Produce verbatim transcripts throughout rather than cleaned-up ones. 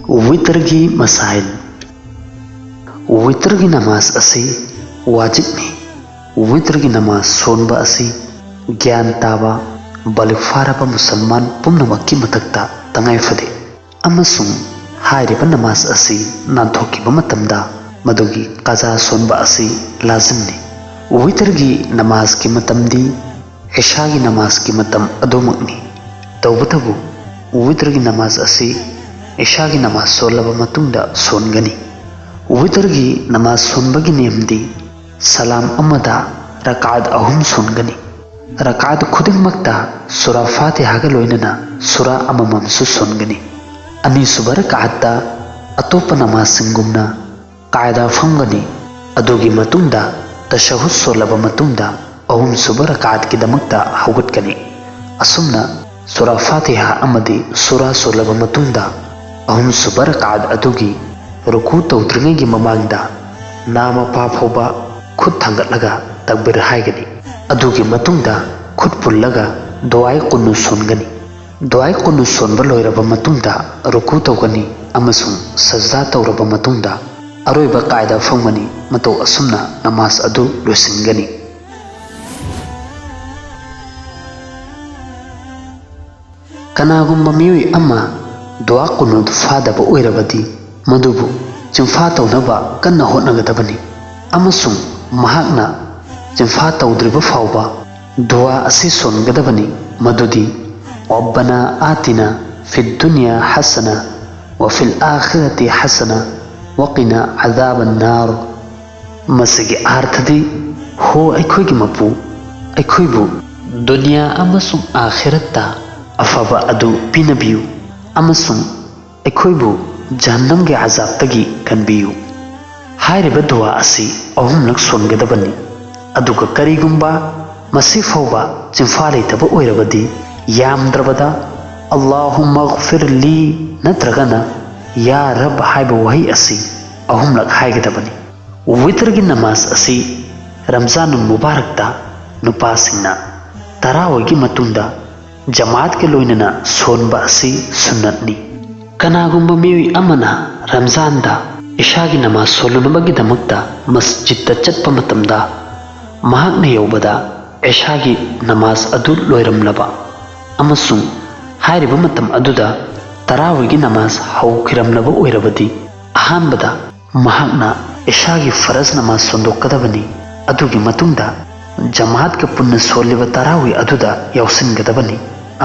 ꯋꯤꯇꯔꯒꯤ ꯃꯁꯥꯏꯜ꯫ ꯋꯤꯇꯔꯒꯤ ꯅꯃꯥꯖ ꯑꯁꯤ ꯋꯥꯖꯤꯕꯅꯤ꯫ ꯋꯤꯇꯔꯒꯤ ꯅꯃꯥꯖ ꯁꯣꯟꯕ ꯑꯁꯤ ꯒ꯭ꯌꯥꯟ ꯇꯥꯕ, ꯕꯥꯂꯤꯒ ꯐꯥꯔꯕ ꯃꯨꯁꯜꯃꯥꯟ ꯄꯨꯝꯅꯃꯛꯀꯤ ꯃꯊꯛꯇ ꯇꯉꯥꯏ ꯐꯗꯦ, ꯑꯃꯁꯨꯡ ꯍꯥꯏꯔꯤꯕ ꯅꯃꯥꯖ ꯑꯁꯤ ꯅꯥꯟꯊꯣꯛꯈꯤꯕ ꯃꯇꯝꯗ ꯃꯗꯨꯒꯤ ꯀꯖꯥ ꯁꯣꯟꯕ ꯑꯁꯤ ꯂꯥꯖꯤꯝꯅꯤ꯫ ꯋꯤꯇꯔꯒꯤ ꯅꯃꯥꯖꯀꯤ ꯃꯇꯝꯗꯤ ꯏꯁꯥꯒꯤ ꯅꯃꯥꯖꯀꯤ ꯃꯇꯝ ꯑꯗꯨꯃꯛꯅꯤ꯫ ꯇꯧꯕꯇꯕꯨ, ꯋꯤꯇꯔꯒꯤ ꯅꯃꯥꯖ ꯑꯁꯤ ꯏꯁꯥꯒꯤ ꯅꯃꯥꯖ ꯁꯣꯜꯂꯕ ꯃꯇꯨꯡꯗ ꯁꯣꯟꯒꯅꯤ꯫ ꯋꯤꯇꯔꯒꯤ ꯅꯃꯥꯖ ꯁꯣꯟꯕꯒꯤ ꯅꯤꯌꯝꯗꯤ ꯁꯂꯥꯝ ꯑꯃꯗ ꯔꯀꯥꯠ ꯑꯍꯨꯝ ꯁꯣꯟꯒꯅꯤ꯫ ꯔꯀꯥꯠ ꯈꯨꯗꯤꯡꯃꯛꯇ ꯁꯨꯔꯥ ꯐꯥꯇꯤꯍꯥꯒ ꯂꯣꯏꯅꯅ ꯁꯨꯔꯥ ꯑꯃꯃꯝꯁꯨ ꯁꯣꯟꯒꯅꯤ꯫ ꯑꯅꯤꯁꯨꯕ ꯔꯀꯥꯠꯇ ꯑꯇꯣꯞꯄ ꯅꯃꯥꯖꯁꯤꯡꯒꯨꯝꯅ ꯀꯥꯏꯗ ꯐꯝꯒꯅꯤ꯫ ꯑꯗꯨꯒꯤ ꯃꯇꯨꯡꯗ ꯇꯁꯍꯨꯗ ꯁꯣꯜꯂꯕ ꯃꯇꯨꯡꯗ ꯑꯍꯨꯝꯁꯨꯕ ꯔꯀꯥꯠꯀꯤꯗꯃꯛꯇ ꯍꯧꯒꯠꯀꯅꯤ꯫ ꯑꯁꯨꯝꯅ ꯁꯨꯔꯥ ꯐꯥꯇꯤꯍꯥ ꯑꯃꯗꯤ ꯁꯨꯔꯥ ꯁꯣꯜꯂꯕ ꯃꯇꯨꯡꯗ ꯑꯍꯨꯝꯁꯨꯕ ꯔꯀꯥꯠ ꯑꯗꯨꯒꯤ ꯔꯨꯀꯨ ꯇꯧꯗ꯭ꯔꯤꯉꯩꯒꯤ ꯃꯃꯥꯡꯗ ꯅꯥꯃ ꯄꯥ ꯐꯥꯎꯕ ꯈꯨꯠ ꯊꯥꯡꯒꯠꯂꯒ ꯇꯛꯕꯤꯔ ꯍꯥꯏꯒꯅꯤ꯫ ꯑꯗꯨꯒꯤ ꯃꯇꯨꯡꯗ ꯈꯨꯠ ꯄꯨꯜꯂꯒ ꯗꯨꯋꯥꯏ ꯀꯨꯟꯅꯨ ꯁꯣꯟꯒꯅꯤ꯫ ꯗꯨꯋꯥꯏ ꯀꯨꯟꯅꯨ ꯁꯣꯟꯕ ꯂꯣꯏꯔꯕ ꯃꯇꯨꯡꯗ ꯔꯨꯀꯨ ꯇꯧꯒꯅꯤ ꯑꯃꯁꯨꯡ ꯁꯖꯗꯥ ꯇꯧꯔꯕ ꯃꯇꯨꯡꯗ ꯑꯔꯣꯏꯕ ꯀꯥꯏꯗ ꯐꯝꯒꯅꯤ꯫ ꯃꯇꯧ ꯑꯁꯨꯝꯅ ꯅꯃꯥꯖ ꯑꯗꯨ ꯂꯣꯏꯁꯤꯟꯒꯅꯤ꯫ ꯀꯅꯥꯒꯨꯝꯕ ꯃꯤꯑꯣꯏ ꯑꯃ ꯗꯨꯋꯥ ꯀꯨꯅꯨꯠ ꯐꯥꯗꯕ ꯑꯣꯏꯔꯕꯗꯤ, ꯃꯗꯨꯕꯨ ꯆꯤꯟꯐꯥ ꯇꯧꯅꯕ ꯀꯟꯅ ꯍꯣꯠꯅꯒꯗꯕꯅꯤ, ꯑꯃꯁꯨꯡ ꯃꯍꯥꯛꯅ ꯆꯤꯟꯐꯥ ꯇꯧꯗ꯭ꯔꯤꯕ ꯐꯥꯎꯕ ꯗꯨꯋꯥ ꯑꯁꯤ ꯁꯣꯟꯒꯗꯕꯅꯤ, ꯃꯗꯨꯗꯤ, "ربنا آتنا في الدنيا حسنة وفي الآخرة حسنة وقنا عذاب النار"꯫ ꯃꯁꯤꯒꯤ ꯑꯥꯔꯊꯗꯤ, "ꯍꯣ ꯑꯩꯈꯣꯏꯒꯤ ꯃꯄꯨ, ꯑꯩꯈꯣꯏꯕꯨ ꯗꯨꯅꯤꯌꯥ ꯑꯃꯁꯨꯡ ꯑꯥꯈꯤꯔꯠꯇ ꯑꯐꯕ ꯑꯗꯨ ꯄꯤꯅꯕꯤꯌꯨ, ꯑꯃꯁꯨꯡ ꯑꯩꯈꯣꯏꯕꯨ ꯖꯍꯟꯅꯝꯒꯤ ꯑꯖꯥꯕꯇꯒꯤ ꯀꯟꯕꯤꯌꯨ"꯫ ꯍꯥꯏꯔꯤꯕ ꯗꯨꯋꯥ ꯑꯁꯤ ꯑꯍꯨꯝꯂꯛ ꯁꯣꯟꯒꯗꯕꯅꯤ꯫ ꯑꯗꯨꯒ ꯀꯔꯤꯒꯨꯝꯕ ꯃꯁꯤ ꯐꯥꯎꯕ ꯆꯤꯟꯐꯥ ꯂꯩꯇꯕ ꯑꯣꯏꯔꯕꯗꯤ, ꯌꯥꯝꯗ꯭ꯔꯕꯗ "ꯑꯜꯂꯥꯍꯨꯝꯃ ꯒꯐꯤꯔ ꯂꯤ" ꯅꯠꯇ꯭ꯔꯒꯅ "ꯌꯥ ꯔꯕ" ꯍꯥꯏꯕ ꯋꯥꯍꯩ ꯑꯁꯤ ꯑꯍꯨꯝꯂꯛ ꯍꯥꯏꯒꯗꯕꯅꯤ꯫ ꯋꯤꯇꯔꯒꯤ ꯅꯃꯥꯖ ꯑꯁꯤ ꯔꯝꯖꯥꯟ ꯃꯨꯕꯥꯔꯛꯇ ꯅꯨꯄꯥꯁꯤꯡꯅ ꯇꯔꯥꯋꯥꯏꯒꯤ ꯃꯇꯨꯡꯗ ꯖꯃꯥꯠꯀ ꯂꯣꯏꯅꯅ ꯁꯣꯟꯕ ꯑꯁꯤ ꯁꯨꯟꯅꯠꯅꯤ꯫ ꯀꯅꯥꯒꯨꯝꯕ ꯃꯤꯑꯣꯏ ꯑꯃꯅ ꯔꯝꯖꯥꯟꯗ ꯏꯁꯥꯒꯤ ꯅꯃꯥꯖ ꯁꯣꯜꯂꯨꯅꯕꯒꯤꯗꯃꯛꯇ ꯃꯁꯖꯤꯗꯇ ꯆꯠꯄ ꯃꯇꯝꯗ, ꯃꯍꯥꯛꯅ ꯌꯧꯕꯗ ꯏꯁꯥꯒꯤ ꯅꯃꯥꯖ ꯑꯗꯨ ꯂꯣꯏꯔꯝꯂꯕ ꯑꯃꯁꯨꯡ ꯍꯥꯏꯔꯤꯕ ꯃꯇꯝ ꯑꯗꯨꯗ ꯇꯔꯥꯋꯤꯒꯤ ꯅꯃꯥꯖ ꯍꯧꯈꯤꯔꯝꯂꯕ ꯑꯣꯏꯔꯕꯗꯤ, ꯑꯍꯥꯟꯕꯗ ꯃꯍꯥꯛꯅ ꯏꯁꯥꯒꯤ ꯐꯔꯖ ꯅꯃꯥꯖ ꯁꯣꯟꯗꯣꯛꯀꯗꯕꯅꯤ꯫ ꯑꯗꯨꯒꯤ ꯃꯇꯨꯡꯗ ꯖꯃꯥꯠꯀ ꯄꯨꯟꯅ ꯁꯣꯜꯂꯤꯕ ꯇꯔꯥꯋꯤ ꯑꯗꯨꯗ ꯌꯥꯎꯁꯤꯟꯒꯗꯕꯅꯤ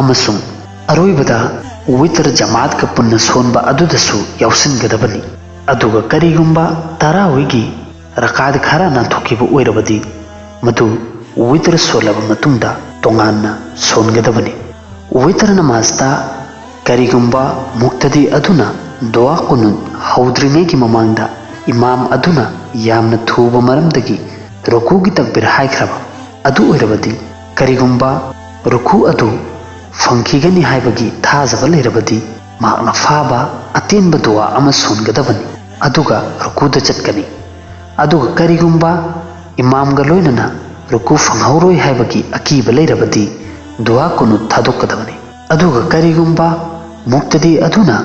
ꯑꯃꯁꯨꯡ ꯑꯔꯣꯏꯕꯗ ꯋꯤꯇꯔ ꯖꯃꯥꯠꯀ ꯄꯨꯟꯅ ꯁꯣꯟꯕ ꯑꯗꯨꯗꯁꯨ ꯌꯥꯎꯁꯤꯟꯒꯗꯕꯅꯤ꯫ ꯑꯗꯨꯒ ꯀꯔꯤꯒꯨꯝꯕ ꯇꯔꯥꯋꯤꯒꯤ ꯔꯀꯥꯠ ꯈꯔ ꯅꯥꯟꯊꯣꯛꯈꯤꯕ ꯑꯣꯏꯔꯕꯗꯤ, ꯃꯗꯨ ꯋꯤꯇꯔ ꯁꯣꯜꯂꯕ ꯃꯇꯨꯡꯗ ꯇꯣꯉꯥꯟꯅ ꯁꯣꯟꯒꯗꯕꯅꯤ꯫ ꯋꯤꯇꯔ ꯅꯃꯥꯖꯇ ꯀꯔꯤꯒꯨꯝꯕ ꯃꯨꯛꯇꯗꯤ ꯑꯗꯨꯅ ꯗꯨꯋꯥ ꯀꯨꯅꯨꯠ ꯍꯧꯗ꯭ꯔꯤꯉꯩꯒꯤ ꯃꯃꯥꯡꯗ ꯏꯃꯥꯝ ꯑꯗꯨꯅ ꯌꯥꯝꯅ ꯊꯨꯕ ꯃꯔꯝꯗꯒꯤ ꯔꯨꯀꯨꯒꯤ ꯇꯛꯕꯤꯔ ꯍꯥꯏꯈ꯭ꯔꯕ ꯑꯗꯨ ꯑꯣꯏꯔꯕꯗꯤ, ꯀꯔꯤꯒꯨꯝꯕ ꯔꯨꯀꯨ ꯑꯗꯨ ꯐꯪꯈꯤꯒꯅꯤ ꯍꯥꯏꯕꯒꯤ ꯊꯥꯖꯕ ꯂꯩꯔꯕꯗꯤ, ꯃꯍꯥꯛꯅ ꯐꯥꯕ ꯑꯇꯦꯟꯕ ꯗꯨꯋꯥ ꯑꯃ ꯁꯣꯟꯒꯗꯕꯅꯤ, ꯑꯗꯨꯒ ꯔꯨꯀꯨꯗ ꯆꯠꯀꯅꯤ꯫ ꯑꯗꯨꯒ ꯀꯔꯤꯒꯨꯝꯕ ꯏꯃꯥꯝꯒ ꯂꯣꯏꯅꯅ ꯔꯨꯀꯨ ꯐꯪꯍꯧꯔꯣꯏ ꯍꯥꯏꯕꯒꯤ ꯑꯀꯤꯕ ꯂꯩꯔꯕꯗꯤ, ꯗꯨꯋꯥ ꯀꯨꯅꯨꯠ ꯊꯥꯗꯣꯛꯀꯗꯕꯅꯤ꯫ ꯑꯗꯨꯒ ꯀꯔꯤꯒꯨꯝꯕ ꯃꯨꯛꯇꯗꯤ ꯑꯗꯨꯅ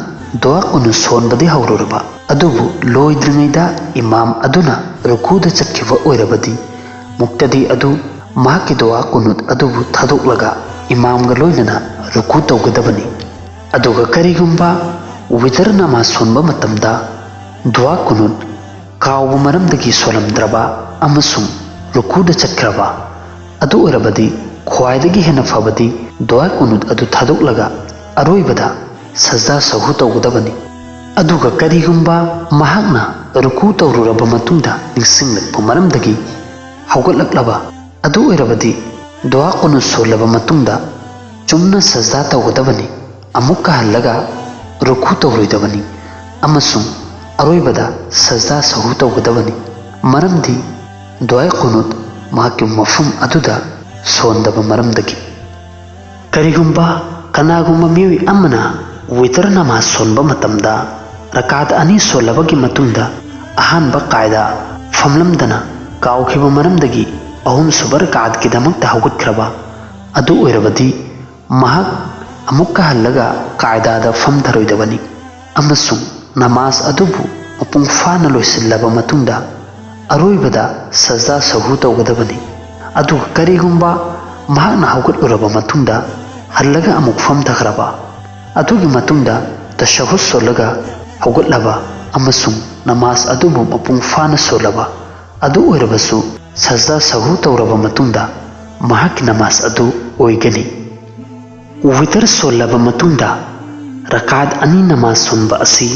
ꯗꯨꯋꯥ ꯀꯨꯅꯨꯠ ꯁꯣꯟꯕꯗꯤ ꯍꯧꯔꯨꯔꯕ ꯑꯗꯨꯕꯨ ꯂꯣꯏꯗ꯭ꯔꯤꯉꯩꯗ ꯏꯃꯥꯝ ꯑꯗꯨꯅ ꯔꯨꯀꯨꯗ ꯆꯠꯈꯤꯕ ꯑꯣꯏꯔꯕꯗꯤ, ꯃꯨꯛꯇꯗꯤ ꯑꯗꯨ ꯃꯍꯥꯛꯀꯤ ꯗꯨꯋꯥ ꯀꯨꯅꯨꯠ ꯑꯗꯨꯕꯨ ꯊꯥꯗꯣꯛꯂꯒ ꯏꯃꯥꯝꯒ ꯂꯣꯏꯅꯅ ꯔꯨꯀꯨ ꯇꯧꯒꯗꯕꯅꯤ꯫ ꯑꯗꯨꯒ ꯀꯔꯤꯒꯨꯝꯕ ꯋꯤꯇꯔ ꯅꯃꯥꯖ ꯁꯣꯟꯕ ꯃꯇꯝꯗ ꯗꯨꯋꯥ ꯀꯨꯅꯨꯠ ꯀꯥꯎꯕ ꯃꯔꯝꯗꯒꯤ ꯁꯣꯜꯂꯝꯗ꯭ꯔꯕ ꯑꯃꯁꯨꯡ ꯔꯨꯀꯨꯗ ꯆꯠꯈ꯭ꯔꯕ ꯑꯗꯨ ꯑꯣꯏꯔꯕꯗꯤ, ꯈ꯭ꯋꯥꯏꯗꯒꯤ ꯍꯦꯟꯅ ꯐꯕꯗꯤ ꯗꯨꯋꯥ ꯀꯨꯅꯨꯠ ꯑꯗꯨ ꯊꯥꯗꯣꯛꯂꯒ ꯑꯔꯣꯏꯕꯗ ꯁꯖꯗꯥ ꯁꯍꯨ ꯇꯧꯒꯗꯕꯅꯤ꯫ ꯑꯗꯨꯒ ꯀꯔꯤꯒꯨꯝꯕ ꯃꯍꯥꯛꯅ ꯔꯨꯀꯨ ꯇꯧꯔꯨꯔꯕ ꯃꯇꯨꯡꯗ ꯅꯤꯡꯁꯤꯡꯂꯛꯄ ꯃꯔꯝꯗꯒꯤ ꯍꯧꯒꯠꯂꯛꯂꯕ ꯑꯗꯨ ꯑꯣꯏꯔꯕꯗꯤ, ꯗꯨꯋꯥ ꯀꯨꯅꯨꯠ ꯁꯣꯜꯂꯕ ꯃꯇꯨꯡꯗ ꯆꯨꯝꯅ ꯁꯖꯗꯥ ꯇꯧꯒꯗꯕꯅꯤ꯫ ꯑꯃꯨꯛꯀ ꯍꯜꯂꯒ ꯔꯨꯀꯨ ꯇꯧꯔꯣꯏꯗꯕꯅꯤ ꯑꯃꯁꯨꯡ ꯑꯔꯣꯏꯕꯗ ꯁꯖꯗꯥ ꯁꯍꯨ ꯇꯧꯒꯗꯕꯅꯤ, ꯃꯔꯝꯗꯤ ꯗꯨꯋꯥ ꯀꯨꯅꯨꯠ ꯃꯍꯥꯛꯀꯤ ꯃꯐꯝ ꯑꯗꯨꯗ ꯁꯣꯟꯗꯕ ꯃꯔꯝꯗꯒꯤ꯫ ꯀꯔꯤꯒꯨꯝꯕ ꯀꯅꯥꯒꯨꯝꯕ ꯃꯤꯑꯣꯏ ꯑꯃꯅ ꯋꯤꯇꯔ ꯅꯃꯥꯖ ꯁꯣꯟꯕ ꯃꯇꯝꯗ ꯔꯀꯥꯠ ꯑꯅꯤ ꯁꯣꯜꯂꯕꯒꯤ ꯃꯇꯨꯡꯗ ꯑꯍꯥꯟꯕ ꯀꯥꯏꯗꯥ ꯐꯝꯂꯝꯗꯅ ꯀꯥꯎꯈꯤꯕ ꯃꯔꯝꯗꯒꯤ ꯑꯍꯨꯝꯁꯨꯕ ꯔꯀꯥꯠꯀꯤꯗꯃꯛꯇ ꯍꯧꯒꯠꯈ꯭ꯔꯕ ꯑꯗꯨ ꯑꯣꯏꯔꯕꯗꯤ, ꯃꯍꯥꯛ ꯑꯃꯨꯛꯀ ꯍꯜꯂꯒ ꯀꯥꯏꯗꯥꯗ ꯐꯝꯊꯔꯣꯏꯗꯕꯅꯤ꯫ ꯑꯃꯁꯨꯡ ꯅꯃꯥꯖ ꯑꯗꯨꯕꯨ ꯃꯄꯨꯡ ꯐꯥꯅ ꯂꯣꯏꯁꯤꯜꯂꯕ ꯃꯇꯨꯡꯗ ꯑꯔꯣꯏꯕꯗ ꯁꯖꯗꯥ ꯁꯍꯨ ꯇꯧꯒꯗꯕꯅꯤ꯫ ꯑꯗꯨꯒ ꯀꯔꯤꯒꯨꯝꯕ ꯃꯍꯥꯛꯅ ꯍꯧꯒꯠꯂꯨꯔꯕ ꯃꯇꯨꯡꯗ ꯍꯜꯂꯒ ꯑꯃꯨꯛ ꯐꯝꯊꯈ꯭ꯔꯕ, ꯑꯗꯨꯒꯤ ꯃꯇꯨꯡꯗ ꯇꯁꯍꯨꯗ ꯁꯣꯜꯂꯒ ꯍꯧꯒꯠꯂꯕ ꯑꯃꯁꯨꯡ ꯅꯃꯥꯖ ꯑꯗꯨꯕꯨ ꯃꯄꯨꯡ ꯐꯥꯅ ꯁꯣꯜꯂꯕ ꯑꯗꯨ ꯑꯣꯏꯔꯕꯁꯨ, ꯁꯖꯗꯥ ꯁꯍꯨ ꯇꯧꯔꯕ ꯃꯇꯨꯡꯗ ꯃꯍꯥꯛꯀꯤ ꯅꯃꯥꯖ ꯑꯗꯨ ꯑꯣꯏꯒꯅꯤ꯫ ꯋꯤꯇꯔ ꯁꯣꯜꯂꯕ ꯃꯇꯨꯡꯗ ꯔꯀꯥꯠ ꯑꯅꯤ ꯅꯃꯥꯖ ꯁꯣꯟꯕ ꯑꯁꯤ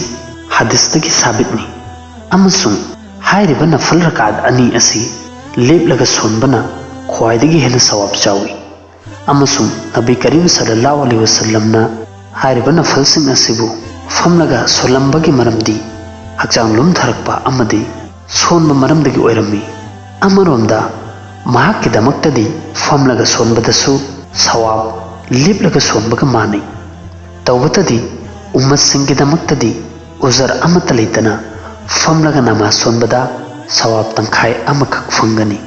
ꯍꯗꯤꯁꯇꯒꯤ ꯁꯥꯕꯤꯠꯅꯤ, ꯑꯃꯁꯨꯡ ꯍꯥꯏꯔꯤꯕ ꯅꯐꯜ ꯔꯀꯥꯠ ꯑꯅꯤ ꯑꯁꯤ ꯂꯦꯞꯂꯒ ꯁꯣꯟꯕꯅ ꯈ꯭ꯋꯥꯏꯗꯒꯤ ꯍꯦꯟꯅ ꯁꯋꯥꯕ ꯆꯥꯎꯏ꯫ ꯑꯃꯁꯨꯡ ꯅꯕꯤ ꯀꯔꯤꯝ ꯁꯜꯂꯜꯂꯥꯍꯨ ꯑꯂꯩꯍꯤ ꯋꯁꯜꯂꯝꯅ ꯍꯥꯏꯔꯤꯕ ꯅꯐꯜꯁꯤꯡ ꯑꯁꯤꯕꯨ ꯐꯝꯂꯒ ꯁꯣꯜꯂꯝꯕꯒꯤ ꯃꯔꯝꯗꯤ ꯍꯛꯆꯥꯡ ꯂꯨꯝꯊꯔꯛꯄ ꯑꯃꯗꯤ ꯁꯣꯟꯕ ꯃꯔꯝꯗꯒꯤ ꯑꯣꯏꯔꯝꯃꯤ꯫ ꯑꯃꯔꯣꯝꯗ ꯃꯍꯥꯛꯀꯤꯗꯃꯛꯇꯗꯤ ꯐꯝꯂꯒ ꯁꯣꯟꯕꯗꯁꯨ ꯁꯋꯥꯕ ꯂꯦꯞꯂꯒ ꯁꯣꯟꯕꯒ ꯃꯥꯟꯅꯩ꯫ ꯇꯧꯕꯇꯗꯤ ꯎꯝꯃꯠꯁꯤꯡꯒꯤꯗꯃꯛꯇꯗꯤ ꯎꯖꯔ ꯑꯃꯠꯇ ꯂꯩꯇꯅ ꯐꯝꯂꯒ ꯅꯃꯥꯖ ꯁꯣꯟꯕꯗ ꯁꯋꯥꯕ ꯇꯪꯈꯥꯏ ꯑꯃꯈꯛ ꯐꯪꯒꯅꯤ꯫